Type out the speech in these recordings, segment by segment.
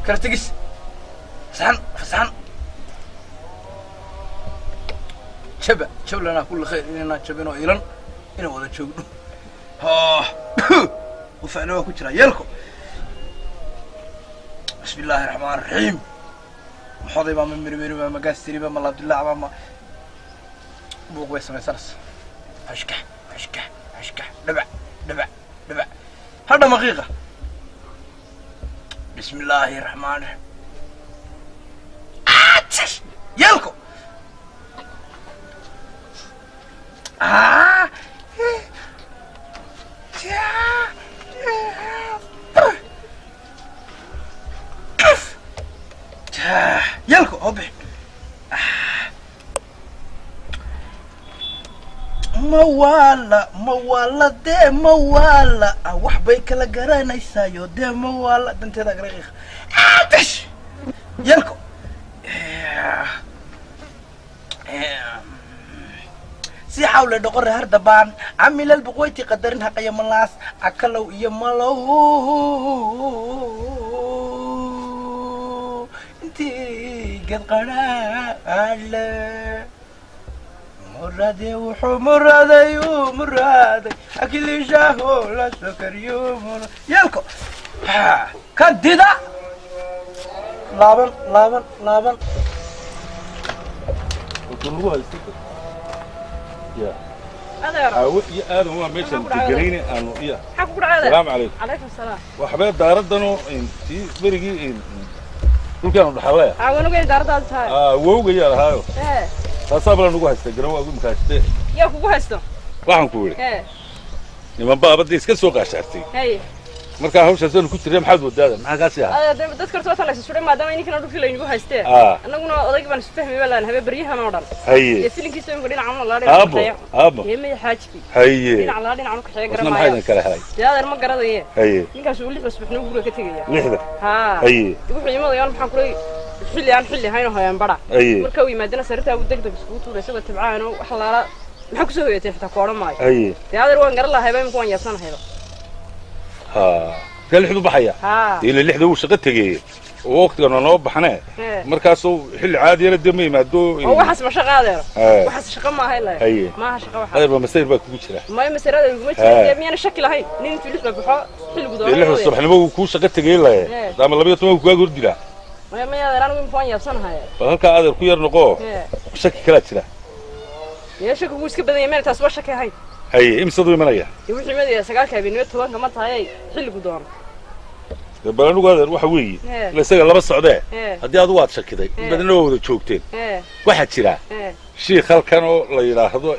Kala tegis. Fasaxan, fasaxan. Jaba jab lanaa kulli khayr, inaynaa jabin oo ilan inaan wada joogno. Qufacna waa ku jiraa yeelko. Bismi illaahi raxmaan raxiim. Maxoday baa, ma mirmiri baa, ma gaastiri baa, ma laabdilaac baa, ma buuq bay samaysanaysa. Hashkax, hashkax, hashkax, dhabac, dhabac, dhabac, hadha maqiiqa. Bismi illaahi raxmaan raxiim. Atish yeelko. Ah, yeelko oo bixi. Mawala, mawala dee, mawala wax bay kala garanaysaayo dee, mawala danteeda kala qiiqa. Atish yeelko. Si xawle dhoqore hardabaan camilal buqwayti qadarin haqaya malaas akalow iyo malow intii ged qadhaadhle murade wuxuu muraday uu muraaday akilishaho la sokariyo yeelko ka dida laaban, laaban, laaban. Lagu haysto ya. Adeero. Aawo iyo aadan waa meeshaan deganayne aanu iya. Maxaa kugu dhacay, adeer? Salaamu calaykum. Calaykum salaam. Waxbee daaraddanoo tii berigii dhulkaanu dhaxalaya. Aawan ogeyn daaradaadu tahay. Awowgayaa lahaayo. Ee. Taasaa bala nagu haysta garan waagu imkaashte. Yaa kugu haysto? Waxaan ku idhi, ee, niman baabadda iska soo qaashaartay. Hay. Markaa hawshaasaanu ku jirnay, maxaad wadaada, maxaa kaasi ahaa? Adeer, dadka horta waa la isu suray maadaama ninkana dhulkii laynagu haystee. Annaguna odayg baan isu fahmi baa habe beryahan oo dhan. Haye. Dee filinkiisa imika dhinacan laa dhinac Aabo, aabo. Yeemaya xaajkii. Haye. Dhinac laa dhinacan u kaxeeya. Wasna maxaa Garamaayo. idin kala helay? Dee adeer, ma garadaye. Haye. Ninkaas uu 6 subaxnimo guriga ka tegaya. 6da? Haa. Haye. Wuxuu imadayaan maxaan kulay xilli aan xilli ahayn oo hayaan bara. Haye. Marka uu yimaadana sariirtaa uu deg deg iskugu tuuray isagoo tabcaan oo wax laala maxaa kusoo hoyatay xitaa ku odhan maayo. Haye. Dee adeer, waan garan lahayba, imika waan yaabsanahayba. Ha, markaa 6du baxaya? Haa. Dee ila 6da wuu shaqo tegeye oo waqtigana noo baxnee. Ee. Markaasuu xilli caadiyana dee ma yimaado. Oo waxaas ma shaqa, adeero? Ee. Waxaas shaqa maaha ilaa. Haye. Maaha shaqa waxa. Adeer ba masayr baa kugu jira. Maya, masarada iguma jira. Ee. Dee miyaana shaki lahayn nin intuu 6da baxo xilligu dee 6da doono? Subaxnimo wuu kuu shaqo tegey laye. Ee. Ama 12 kaaga hor dilaa. Maya, maya adeer, anigu imika waan yaabsanahay. Bal halkaa adeer ku yar noqo. Ee. Shaki kalaa jira. Dee shaki wuu iska badan yahay, meel taas waa shaki ahayn. Haye, imisaduu imanaya? Dee wuxuu imadaya 9ka habeenimo, 10ka ma tahay xilligu doono. Dee bal anigu adeer waxa weeye, Ee. ila isaga laba socdee. Ee. Haddii adigu aad shakiday in Ee. badanna waa wada joogteen. Ee. Waxaa jira Ee. shiikh halkan oo la yidhaahdo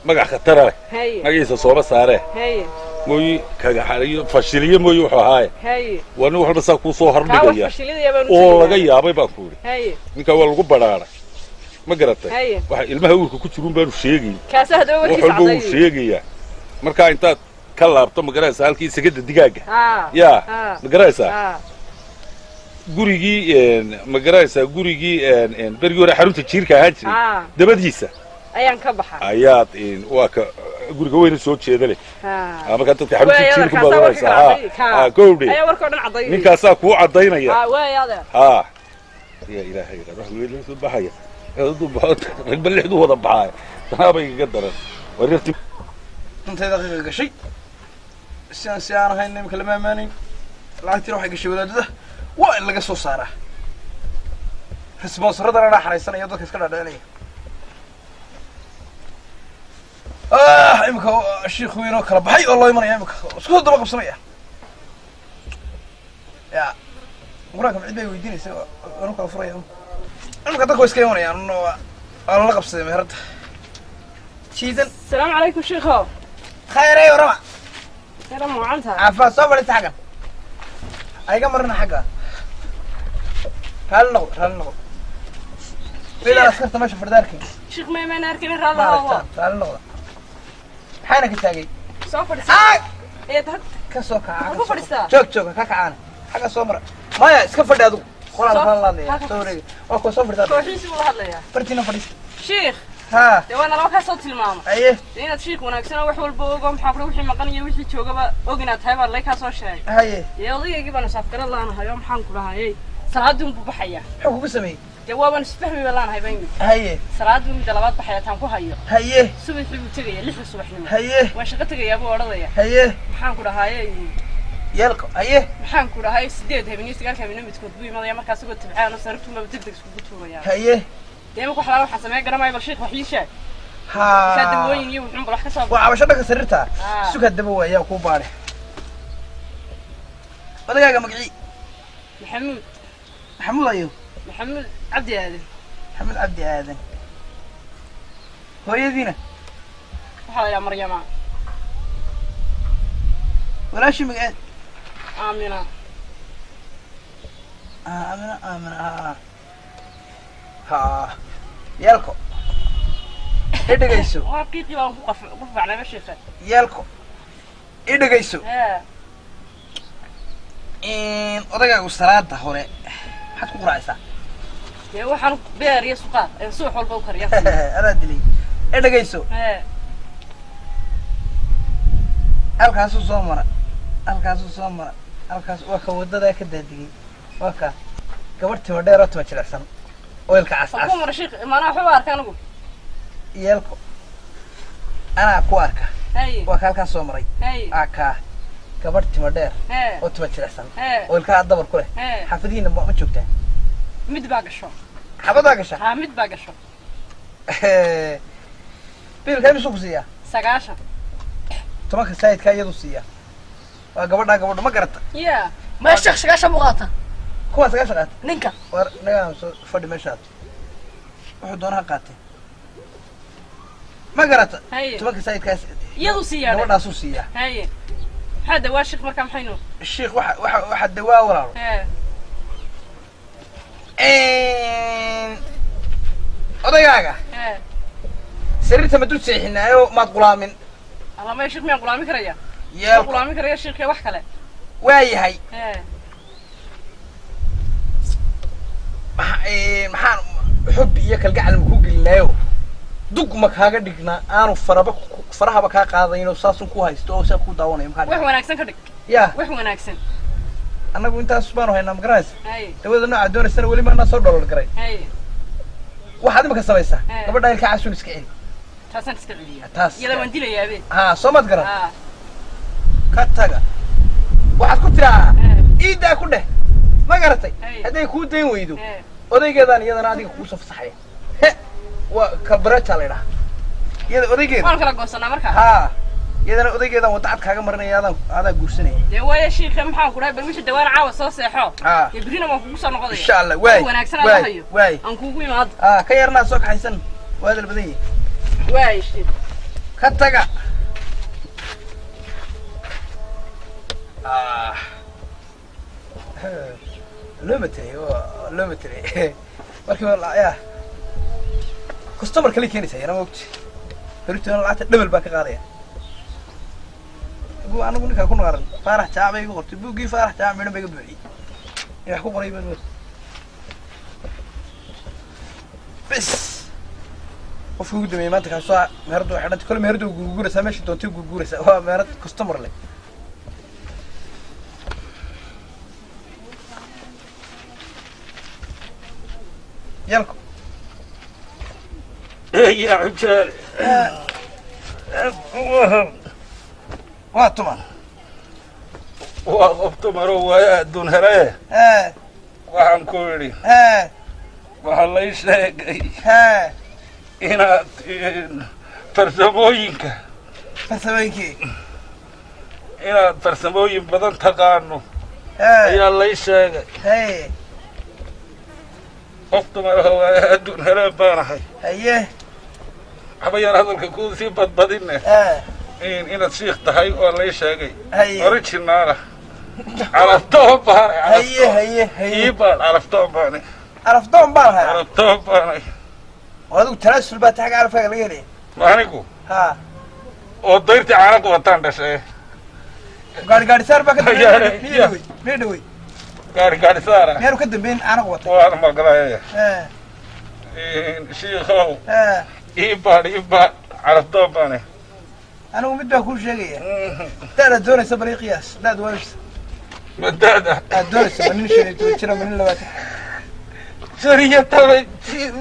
magac khatara leh. Haye. Magaciisa sooma saaree. Haye. Mooyi kagaxaliyo fashiliye mooyi wuxuu ahaaye. Haye. Waa nin wax walba saa kuu soo Kaa wax hordhigaya fashilidaya baanu oo tegaynaa. laga yaabay baan ku idhi. Haye. Ninkaa waa lagu badhaaray, ma garatay? Haye. Waxa ilmaha uurka ku jiruun baanu sheegayn. Kaasa haddaba wax warkiisa walba wuu cadday. sheegayaa. Markaa intaad ka laabto, ma garanaysaa, halkii sakada digaaga haa. yaa, haa. ma garanaysaa, haa, gurigii, ma garanaysaa, gurigii berigii hore xarunta jiirka ahaan jiray haa, dabadiisa ayaan ka baxa. Ayaad waa ka guriga weyna soo jeeda leh. Haa. Markaa dadka xarunta Waay, jiirka adeer, baad kaasaa warka oranaysaa. kala Ha. cadday kaa. Ha, gowdhe. Ayaa warka oo dhan cadday. Ninkaasaa kuu caddaynaya. Haa, waay adeer. Ha, ya ilaahay, wax weyn baxaya hadduu baxo ragba 6du wada baxaay, tanaaba igaga daran warirti. Intay daqiiqa gashay si aan si aan ahayn imika lama amaanayn. Lacagtiina waxay gashay wadaadada, waa in laga soo saaraa. Responsaradana anaa xaraysanaya, dadka iska dhaadhicinaya. Imika shiikh weyn oo kala baxay oo loo imanaya imika isku soo daba qabsanaya ya qur-aanka cid bay weydiinaysa, anu kala furaya. Imika dadka way iska imanayaan, waa lala qabsaday meherada jiidan. Asalaamu calaykum, shiikhow. Khayray, warama. Yara muucan tahay. Caafimaad. Soo fadhiista xaggan, ayga marina xagga. Raalli noqdo, raalli noqdo. Ilaa askarta meesha fadhida arkin. Shiikh, maymaan arkin. Ma Raalli aragtaan? Raalli noqda. Maxaana ka taagay? Soo fadhiista. Ay! Ee, had Ka soo kaca. Maxaad ku fadhiistaa? Joog, joog, ka kacaana xagga soo mara. Maya, iska fadhi adigu, qolaan Soo- kala hadlaya. halka. Soo wareegi, waa kuwa soo fadhisaa. Kooxiisi buu la hadlayaa. Fartiina fadhiista. Shiikh. Ha. Dee waa nalaba kaa soo tilmaama. Aye. Dee inaad shiikh wanaagsan oo wax walba ogo, maxaa kule wixii maqan iyo wixii joogaba og inaad tahay baa lay kaa soo sheegay. Haye. Dee odayaygii baanu saafgaran laanahay oo maxaan ku dhahayay Salaadii unbuu baxayaa. Muxuu kugu sameeyey? Dee waabaan isfahmi baan laanahay baa imika. Haye. Salaadii midda labaad baxaya taan ku hayo. Haye. Subaxii buu tegaya 6 subaxnimo. Haye. Waan shaqo tegayaa buu odhanaya. Haye. Maxaan ku dhahaaye? Yeelko, haye. Maxaan ku dhahay 8 habeen 9 habeen midkood buu imanaya markaas isagoo tabcaan oo sariirtu laba degdeg iskugu tuuraya. Haye. Dee marka waxaa waxaan sameyn garanayo bal sheekh wax ii sheeg. Ha. Ka dawooyin iyo wuxuun bal wax ka soo waa cabasho dhanka sariirta. Ah. Suga daba waayaa kuu baare. Odagaaga magacii? Maxamuud. Maxamuud ayo? Maxamuud Cabdi Aadan. Maxamuud Cabdi Aadan. Hooyadiina? Waxaa la yidhaha Maryama. Walaashii magaceed? Aamina. Aamina, Aamina, ha. Ha. Yeelko. I dhegayso. Waa qiiqii baan ku qafacnay sheekha. Yeelko. I dhegayso. Haa. Odagaagu salaada hore maxaad ku quraacaysaa? Dee waxaan beer iyo suqaar ayaan subax walba u kariyaa. Adaa dilay. I dhegayso. Haa. Halkaasuu soo mara. Halkaasuu soo mara. Halkaas waa ka wadadaa ka daadigay. Waa ka gabadh timo dheer oo timo jilicsan. Oilka cas Ku cas. mara sheekh maanaa waxba arka anigu. Yeelko. Anaa ku arka. Haye. Waa ka halkaas soo maray. Haye. Aa kaa gabadh timo dheer Hee. oo timo jilicsan. Hee. Oilka dabar ku leh. Hee. Xaafadihiina ma joogtaa? Mid baa gasho. Xabadaa gasha? Haa, mid baa gasho. Biilka imisuu ku siiyaa? 9. 10 saayidkaa iyadu siiyaa. Waa gabadhaa gabadho ma garata. Yeah. Ma sheekh 9 buu qaata? Kuwaa 9 qaata? Ninka. War nagaa soo fadhi meeshaad. Wuxuu doonaha qaatay. Ma garata? Haye. 10 saayidkaas Iyadu siiyaa. Gabadhaasuu siiyaa. Haye. Maxaa dawaa sheekh markaa maxaynu? Sheekh waxa dawaa walaalo. Hee. Odagaaga. Hee. Sariirta ma dul seexinaayo maad qulaamin. Alla ma sheekh miyaan qulaamin karaya? Yeelko. Qulaamin karaya sheekh wax kale. Waa yahay. Hee. Maxaan xubbi iyo kalgacal ma ku gelinaayo? Dug ma kaaga dhignaa aanu faraba farahaba kaa qaadayno saasun ku haysto oo saa ku daawanayo maxaa Wax wanaagsan ka dhig. Ya. Wax wanaagsan. Annagu intaas baanu haynaa ma garanaysa? Haye. Dawada nooca doonaysana weli maanaa soo dholol garay. Haye. Waxaad imika samaysaa? Hee. Gabadha ilka casuun iska celi. Taasaan iska celiyaa. Taas. Iyada waan dilayaa abe. Ha, soo maad garan. Ha. Ka taga. Waxaad ku tiraa Hee. iidaa ku dheh. Ma garatay? Haye. Hadday kuu dayn weydo. Hee. Odaygeedaan iyadana adiga kuu soo fasaxaya. He. Waa kabaraja la yidhaha. Iyada odaygeeda. Waan kala goosanaa markaa. Ha. Iyadana odaygeedaan wadda cad kaaga marinaya adaa guursanaya. Dee waaya sheekh maxaan ku dhahay bal wisha dawaan caawa soo seexo. Ha. Dee birina waan kugu soo noqonaya. Insha Allah waay. Wanaagsan aan hayo. Waay. Aan kugu imaado. Ha, ka yarnaa soo kaxaysan. Waa hadal badan yahay. Waay sheekh. Ka taga. Ah. Loo matelay, loo matelay. Markii waa yaa. Customer kale keenaysa yana moogti. Beritoona lacagta double baa ka qaadaya. Buu anigu ninka ku naqaran. Faarax Jaac bay igu qortay. Buuggii Faarax Jaac midhan bay iga buuxiyey. Wax ku qoray baan moogti. Bes. Qofkii ugu dambeeyay maanta kaasoo meheradu waxay dhantay. Kole meheradu gurguraysaa meesha doontay gurguraysaa. Waa meherad customer leh. Yalko. يا عجال. Waa tuma. Waa qof dumaro waaya adduun hele. Hee. Waxaan ku idhi. Hee. Waxaa lay sheegay. Hee. Inaad farsamooyinka. Farsamooyinkii. Inaad farsamooyin badan taqaano. Hee. Ayaa lay sheegay. Hee. Qof dumaro waaya adduun hele baanahay. Haye. Waxbayaan hadalka kuu sii badbadinne. Hee. Inaad shiikh tahay oo lay sheegay. Haye. Original. Calaftoon baanay. Haye, haye, haye. Ii baan calaftoon baanay. Calaftoon baan hayaa. Calaftoon baanay. Oo adigu tanaasul baa tahay calafkaaga laga helaya. Ma anigu? Ha. Oo dayrtii caana qabataan dhashay. Gaari gaari saar baa ka dambeeyay. Miya dhawey? Miya dhawey? Gaari gaari saar. Miyaanu ka dambeyn caana qabatay? Waan maqlaya. Hee. Shiikhow. Hee. Ii baan, ii baan calaftoon baanay. Anigu mid baan kuu sheegaya. Da'da doonaysa bal ii qiyaas. Da'du waa imisa? Madaada Aad doonaysa, ma nin 15 jira, ma nin 20? 15 jir.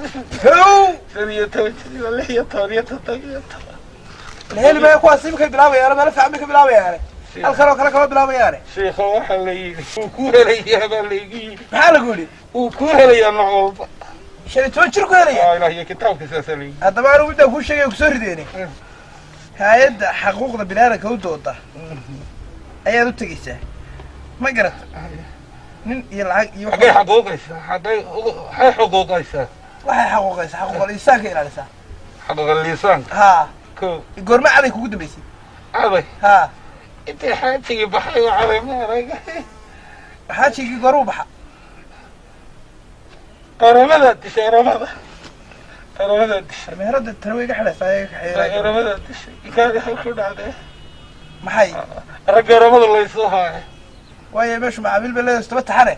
How? 15 jir ilaa 16 iyo 17. La heli maayo kuwaas. Imikay bilaabayaan, meelo fiican bay ka bilaabayaane, halkan oo kale kama bilaabayaane. Sheekha, waxaa la yidhi wuu ku helayaa baa laygu yidhi. Maxaa lagu yidhi? Wuu ku helayaa nooc walba. 15 jir ku helaya? Aa, ilaah iyo kitaabka saasaa laygu yidhi. Haddaba anigu midaan kuu sheegaya kusoo rideene, hay-adda xaquuqda biniaadamka u dooda ayaad u tegeysaa, ma garata? Nin iyo lacag iyo Xaggay xaquuqaysaa? Xaggay waxay xuquuqaysaa? Waxay xaquuqaysaa, xaquuqal insaanka ilaalisaa. Xaquuqa liisaanka? Haa. Ko. Goorma caday kugu dambeysay? Caday? Haa. Intay xaajigii baxay oo caday ma arag. Xaajigii goormuu baxa? Qaramada dishay, qaramada, qaramada dishay. Meherada tani way iga xidhaysaa, iga kaxeeyay. Qaramada dishay, ikaadi ku dhacday. Maxay? Rag qaramada laysoo haayo. Waayo, meeshu macaamiil bay leedahay, istaba taxane.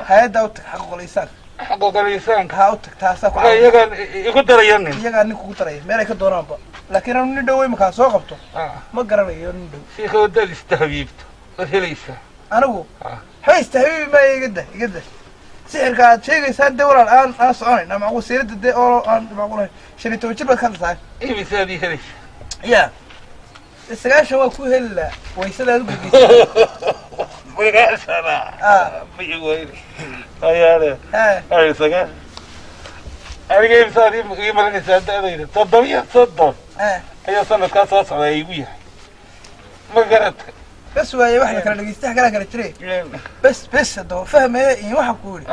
Hay-adda u tag, xaquuqal insaanka. Xaquuqa liisaanka? Haa, u tag, taasaa ku Waxay caawin. Iyagaan igu daraya nin? Iyagaa nin kugu daraya meel ay ka doonaanba, laakiin anu nin dhow iminkaan soo qabto ma garanayo nin dhow. Sheekha, wadaad istahbiibto waad helaysaa. Anigu? Ah. Waxba istahbiibi maayo, igada igada. Sixirka aad sheegaysaan dee walaal aan soconayn aan macquul siirada dee oo aan macquulahayn. 15 jir baad ka hadlataa. Imisaad ii helaysaa? Ya, 90 waa ku heli lahaa, waysadaad u gegeysa. 90? Ah. Ma igu weyne ayaane. Ha. Ay, 9 aniga imisaad ii malinaysaa? Da'dayda 37 ayaa sanadkaa soo socda igu yahay, ma garata? Bes waaye, wax la kala dhegeysta kala kala jire. Bes bes, haddaba fahmaya iyo waxa ku yidhi.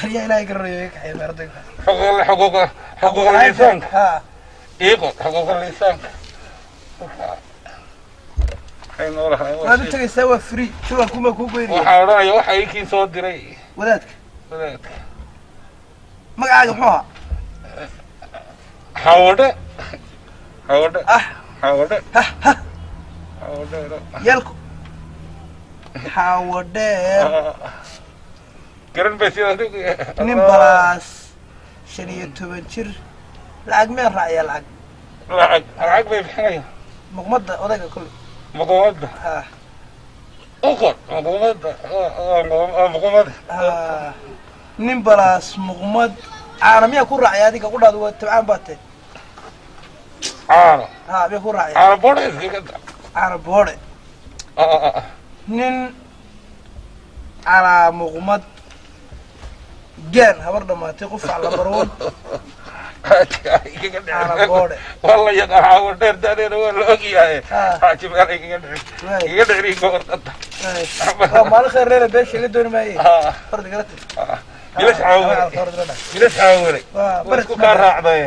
Ariyaa Ilaahay garanayo, iga kaxeeya meerada. Xuquuq xuquuq xuquuqa liisaanka. Ha. Iiqo xuquuqa liisaanka. Waxay noolahay. Waad u tegaysaa, waa free, shubankumaa kuu goynaya. Waxaa odhanaya waxa iikii soo diray. Wadaadka. Wadaadka. Magacaaga muxuu ahaa? Xawadhe, xawadhe. Ah. Xawadhe. Hah hah. Xawadhe. Yalku Xaawadheer. Garan bay sida. Nin balaas 15 jir, lacag meel raaciya, lacag. Lacag, lacag bay bixinayaan. Muqmadda odayga kolley. Muqumada. Ha. U qor muqumada, waa muqumada. Ha, nin balaas muqmad caana miyaa ku raacaya? Adiga qudhaadu waa tabcaan baa tahay. Caano? Ha, miyaa ku raacaya? Caano boodha iskaga da. Caana boodhe. Nin calaa muqmad gaan habar dhamaatay qufac lambarwan. Igaga Caano dhicin. Boodhe. Waa la yaqaan xaawo dheer, daadeena waa la ogyahay. Ah. Xaaji meel igaga dhicin. Waay. Igaga dhicin iga warqada. Waa maalin khayr leele, beesha iga dooni maaye. Fardi gala tag. Bilash caawinay, bilash caawinay. Waa waa baris. Isku kaa raacday.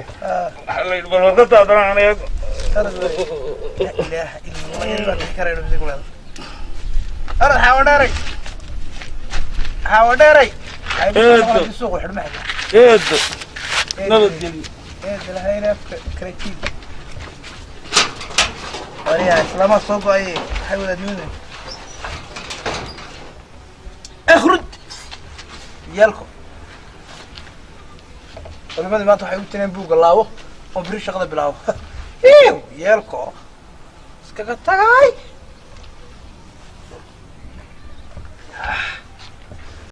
Waxaa la yidhi bal warqada haddana aan eego. La ilaaha illa Allah, yar baan dhihi karayno mise kuleeda. Orod, Xaawo Dheeray, Xaawo Dheeray. Eedo. Suuqa xidhma xidha. Eedo, nabadgelyo. Eedo lahayna afka kala jiid. Wariyaa islaamaha soo go-aye, waxay wadaadnimadan. Akhrud yalko. Culimadii maanta waxay ugu tireen buugga laabo oo beri shaqada bilaabo. Iw yeelko iskaga tagay.